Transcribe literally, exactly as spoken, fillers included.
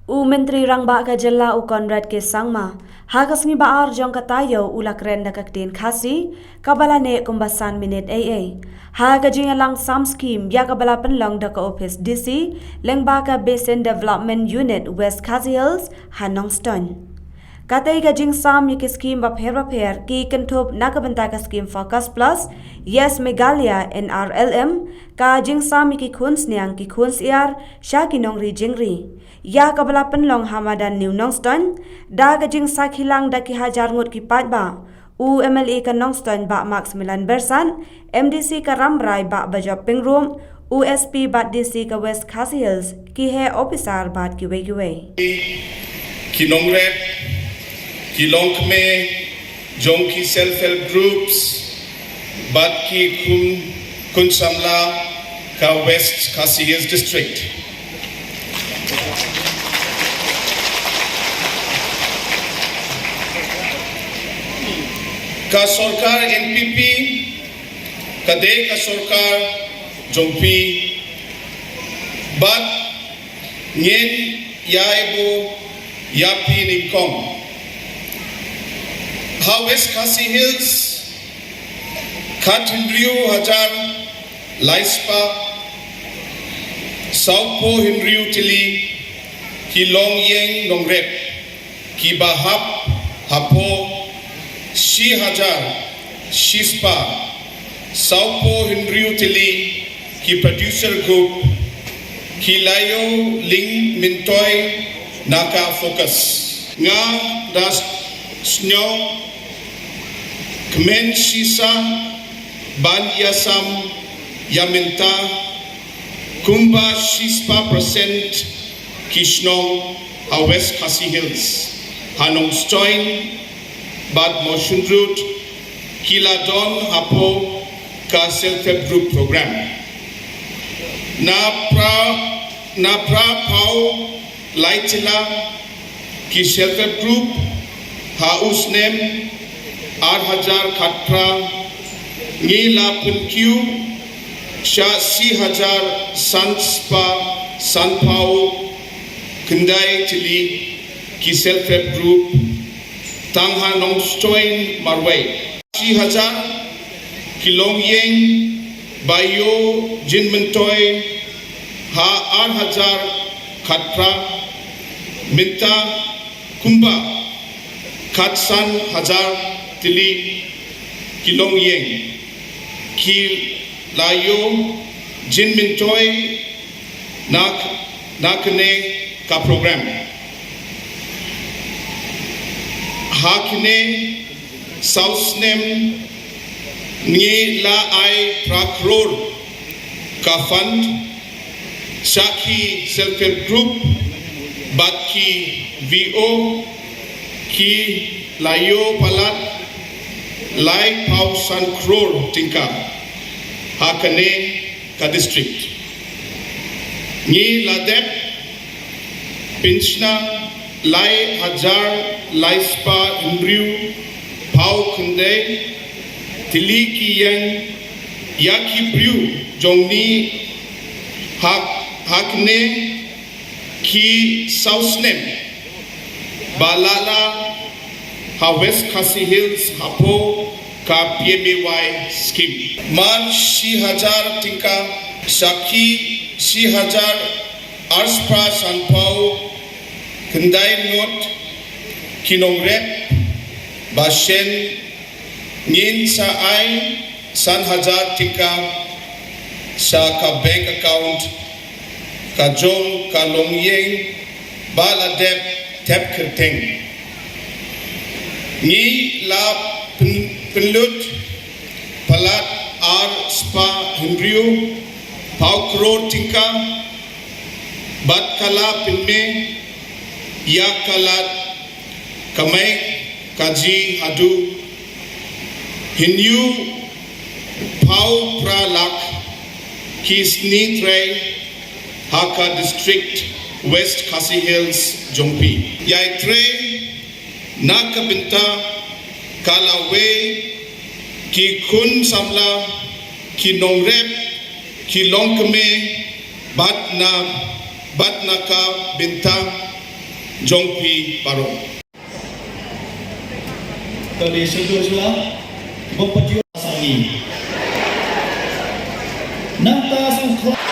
U Myntri Rangbah ka jylla u Conrad K Sangma, ha ka sngi ba ar jong ka taïew u la kren da ka ktien Khasi, kaba la neh kumba san minit ei ei. Ha ka jingïalang sam skim ïa kaba la pynlong da ka ophis D C, lyngba ka Basin Development Unit West Khasi Hills, ha Nongstoiñ. Katei ka jingsam ïa ki skim bapher bapher ki kynthup na ka bynta ka skim Focus Plus, Yes Meghalaya N R L M, ka jingsam ïa ki khun sniang ki khun syiar, sha ki nongri jingri. Ïa kaba la pynlong ha madan New Nongstoiñ, da ka jingsakhi lang da ki hajar ngut ki paidbah. U M L A ka Nongstoiñ Bah Max Milan Bersat, M D C ka Rambrai Bah Bajop Pyngrope, u S P bad D C ka West Khasi Hills, ki heh ophisar bad kiwei kiwei. Ki nongrep, ki longkmie, jong ki self help groups, bad ki khun, khun samla ka West Khasi Hills District. Ka sorkar N P P, ka dei ka sorkar jong phi, bad ngin ïa ïa buh ïa phi nyngkong. Ha West Khasi Hills, khathynriew hajar laispah sawphew hynriew tylli ki longïing nongrep, kiba hap hapoh shi hajar shispah sawphew hynriew tylli ki producer group, ki la ïoh lyngmyntoi na ka Focus. Nga da sngew kmen shisha ban ïasam ïa mynta kumba shispah percent ki shnong ha West Khasi Hills, ha Nongstoiñ bad Mawshynrut, ki la don hapoh ka Self Help Group Program. Na phra, na phra phew lai tylli ki Self Help Group ha u snem ar hajar khatphra, ngi la pynkiew sha shi hajar sanspah sanphew khyndai tylli ki Self Help Group tang ha Nongstoiñ marwei. Shi hajar ki longïing ba ïoh jingmyntoi ha ar hajar khatphra, mynta kumba khatsan hajar tylli ki longïing ki la ïoh jingmyntoi na, na kane ka program. Ha kine saw snem ngi la ai phra klur ka fund sha ki Self Help Group bad ki V O, ki la ïoh palat lai phew san klur tyngka ha kane ka district. Ngi la dep pynshna lai hajar lai spah hynriew phew khyndai tylli ki ïing ïa ki briew jong ngi ha, ha kine ki saw snem ba la lah ha West Khasi Hills hapoh ka P M A Y scheme. Mar shi hajar tyngka sha ki shi hajar ar spah sanphew khyndai ngut ki nongrep ba shen ngin sa ai san hajar tyngka sha ka bank account ka jong ka longïing ba la dep thep kyrteng. Ngi la pyn-, pynlut palat ar spah hynriew phew klur tyngka bad ka la pynmih ïa ka lad kamai kajih haduh hynñiew phew phra lak ki sni trei ha ka district West Khasi Hills jong phi. Ïai trei na ka bynta ka lawei ki khun samla, ki nongrep, ki longkmie bad na, bad na ka bynta jong phi baroh. Ka dei shu dur shuwa ba pat ïoh sa ngi. Nangta shu khla